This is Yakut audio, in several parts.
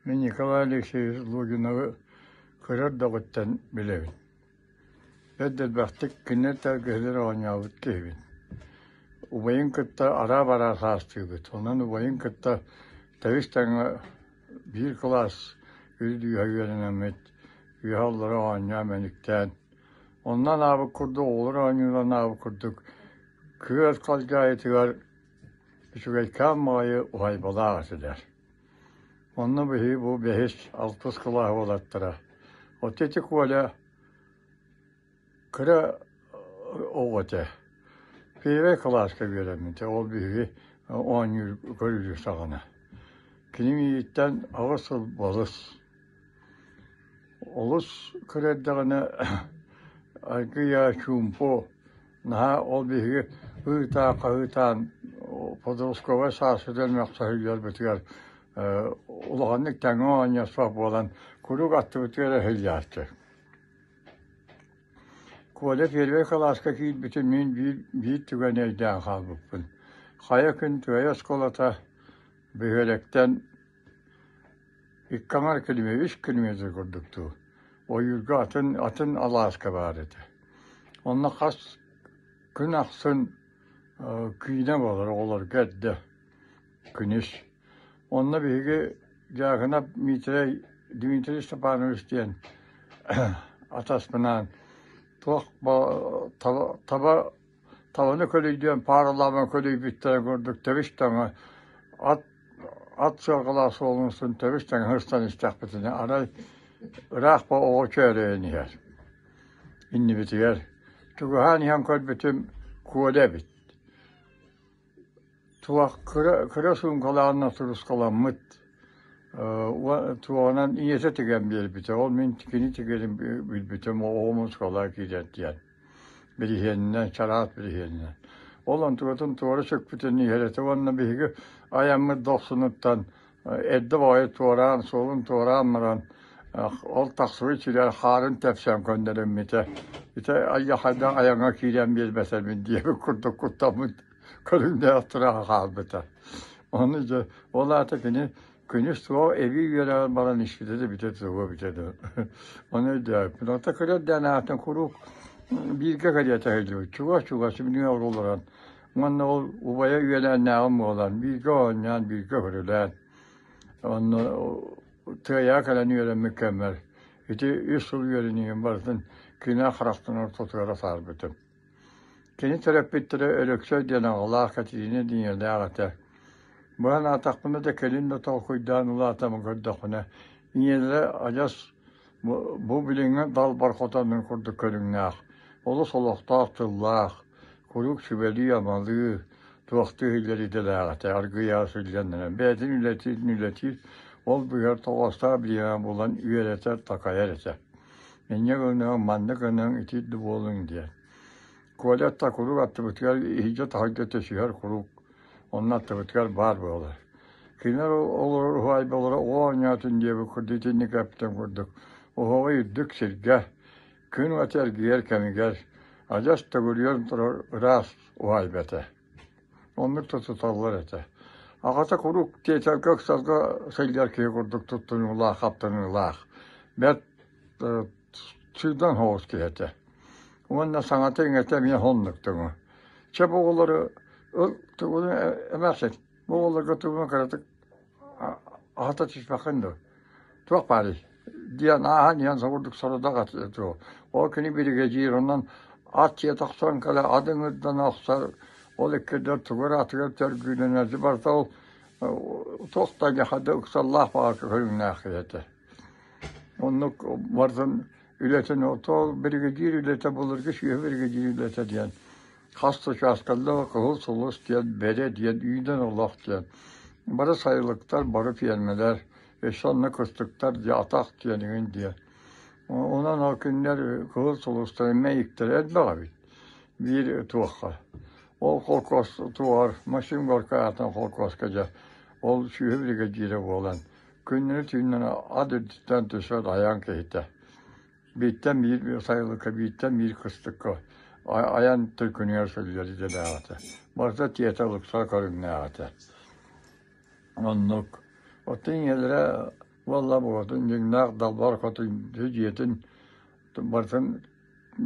Мин Николай Алексеевич Лугиновы кыра эрдэҕиттэн билэбин. Бэрт элбэхтик кинилэр тэлгэһэлэр оонньообут киһибин. Убайын кытта араа-бараа саастыыбыт. Онон убайын кытта тэбис-тэҥҥэ биир кылаас үрдүгэ үөрэнэммит, үөһэ олоро оонньоон мэниктээн, онно анаабыт курдук оҕолор оонньууларын анаабыт курдук күөл халдьаайытыгар үчүгэйкээн баҕайы уһайбалаах этилэр. Онно биһиги бу бэһис, алтыс кылаас уолаттара. Оттон ити Коля кыра оҕо этэ. Первэй кылааска үөрэммитэ, ол биһиги оонньуур көрүүр саҕана. Кини миигиттэн 8 сыл балыс. Олус кыра эрдэҕинэ аргыйа чуумпу Наһаа ол биһиги ыытаа-хаһыытаан подростковай сааспытыгар мөхсөһүллэрбитигэр улаханнык тэҥҥэ оонньоспот буолан куруук аттыбытыгар эһиллээччи. Коля первэй кылааска киирбитин мин биир, биир түгэни өйдөөн хаалбыппын. Хайа күн Тыайа оскуолата бөһүөлэктэн икки аҥар километр, үс километр курдук дуу, ойуурга атын, атын алааска баар этэ. Онно хас күн ахсын киинэ буолар оҕолорго эрдэ күнүс. Онно биһиги Дьаакынап Миитэрэй Дмитрий Степанович диэн атаспынаан туох таба табаны көлүйдүөн пааралаабан көлүйбүттэрин курдук тэбис-тэҥэ ат ат сыарҕалаах суолун устун тэбис-тэҥэ сыстан истэхпитинэ арай ыраах оҕо чөөрөйөн иһэр иннибитигэр чугаһаан иһэн көрбүтүм Коля эбит Туох кыра, кыра суумкалааҕынан сулускаламмыт туоҕунан ийэтэ тигэн биэрбитэ. Ол мин кини тигэрин билбитим, оҕом оскуолаҕа киирэр диэн. Бириһиэнинэн, чараас бириһиэнинэн. Ол онтукатын туора сүкпүтүн иһэр этэ уонна биһиги айаммыт дохсунуттан эрдэ баҕайы туораан, суолун туораан баран, ол тахсыбыт сиригэр хаарын тэпсэн көннөрүммүтэ. Ити айахайдаах айаҥҥа киирэн биэрбэтэрбин диэбит курдук куттаммыт көрүҥнээх тураха хаалбыта. Ону дьэ, ол аата кини күнүс суох эбии үөрэҕэр баран испитэ да бүтэ туруо эбитэ дуу. Ону өйдөөбүппүн. Оттон кыра эрдээн аатын куруук бииргэ кэриэтэ сылдьыбыт. Чугас-чугас билиҥҥи олорон Уонна ол убайа үөлээннээҕим буолан, бииргэ оонньоон, бииргэ көрүлээн, онно Тыайаҕа кэлэн үөрэммит кэммэр ити үс сыл үөрэниим барытын кини харахтан ортотугар атаарбытым. Кини төрөппүттэрэ Өлөксөй диэн аҕалаах Катерина диэн этэ. Быһан аатахпына да кэлин да толкуйдаан улаатаммын көрдөхпүнэ, ийэлэрэ адьас Бу билиҥҥи далбар хотонун курдук көрүҥнээх, олус олохтоох тыллаах, куруук сүбэлии-амалыы, туохтуу иһиллэр идэлээх этэ, аргыйа сылдьан бэйэтин үлэтин үлэтиир, ол быыһыгар тоҕоостоох бириэмэ булан үөрэтэр-такайар этэ. Инньэ гыныаҥ, маннык гыныаҥ, итирдэ буолуҥ диэн. Коля да куруук аттыбытыгар иһирдьэ-таһырдьа түсүһэр куруук онно аттыбытыгар баар буолар. Кинилэр олорор уһаайбалара оҕо оонньоотун диэбит курдук итинник эппитин курдук оһоҕо үрдүк сиргэ күн уота эргийэр кэмигэр адьас төгүрүйэн турар ыраас уһаайба этэ. Оннук да туталлар этэ. Аҕата куруук тиэтэлгэ ыксалга сылдьар киһи курдук туттунуулаах, хаптаныылаах. Бэрт сыыдам соҕус киһи этэ. Уонна саҥата-иҥэтэ эмиэ оннук тугу. Чэ бу оҕолору ыл тугуну эмээхсин бу оҕолорго тугу кыратык аһата түспэххин дуо? Туох баарый? диэн ааһан иһэн соҕурдук сорудах этэ дуо. Ол кини биригэдьиир онон ат сиэ тахсан кэлэ ат ыҥырдан охсор ол иккирдэр тугу эрэ атыгар төргүүлэнэр барыта ол туох да да ыксаллаах баҕа көрүҥнээх киһи этэ. Оннук барытын үлэтин ол биригэдьиир үлэтэ былыргы сүөһү биригэдьиир үлэтэ диэн хас да учаасткалаах Кыһыл Сулус диэн, Бэрэ диэн, Үүнэн олох диэн бары сайылыктар, бары фермэлэр, өссө онно кыстыктар диэн, атах диэн эҥин диэн. Онон ол кинилэр Кыһыл Сулустар мэйиктэрэ элбэх эбит биир туохха. Ол холкуос туоҕар Максим Горькай аатынан холкуоска дьэ ол сүөһү биригэдьиирэ буолан күннэри-түүннэри ат үрдүттэн түсэр айаан киһитэ. Бииртэн биир сайылыкка, бииртэн биир кыстыкка айан төлкөнүгэр сылдьар идэлээх этэ. Барыта тиэтэл ыксал көрүҥнээх этэ. Оннук. Оттон ийэлэрэ Уолла буотун дьиҥнээх далбар хотун дьиэтин барытын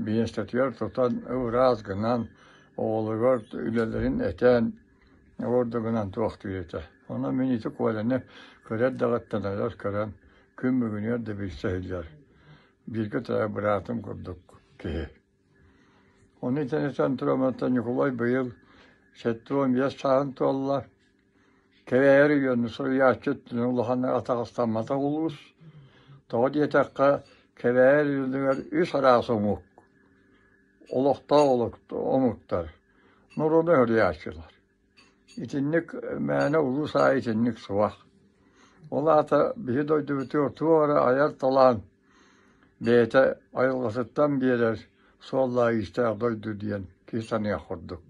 миэстэтигэр тутан ыраас гынан оҕолоругар үлэлэрин этэн ордук гынан туохтуур этэ. Онон мин ити Коляны кыра эрдэҕиттэн адьас көрөн күн бүгүнүгэр да билсэ сылдьар бииргэ төрөөбүт быраатым курдук киһи. Ону итинтэн туран Ньукулай быйыл 75 сааһын туолла. Кэбээйи оройуонун суруйааччы өттүнэн улаханнык атаҕастамматах улуус. Тоҕо диэтэххэ, Кэбээйи оройуонугар үс араас омук, олохтоох омуктар, норуону суруйааччылар. Итинник мээнэ улуус аайы итинник суох. Ол аата биһи дойдубутугар туох эрэ айар талаан бэйэтэ айылҕатыттан биэрэр суоллаах-иистээх дойду диэн киһи саныах курдук.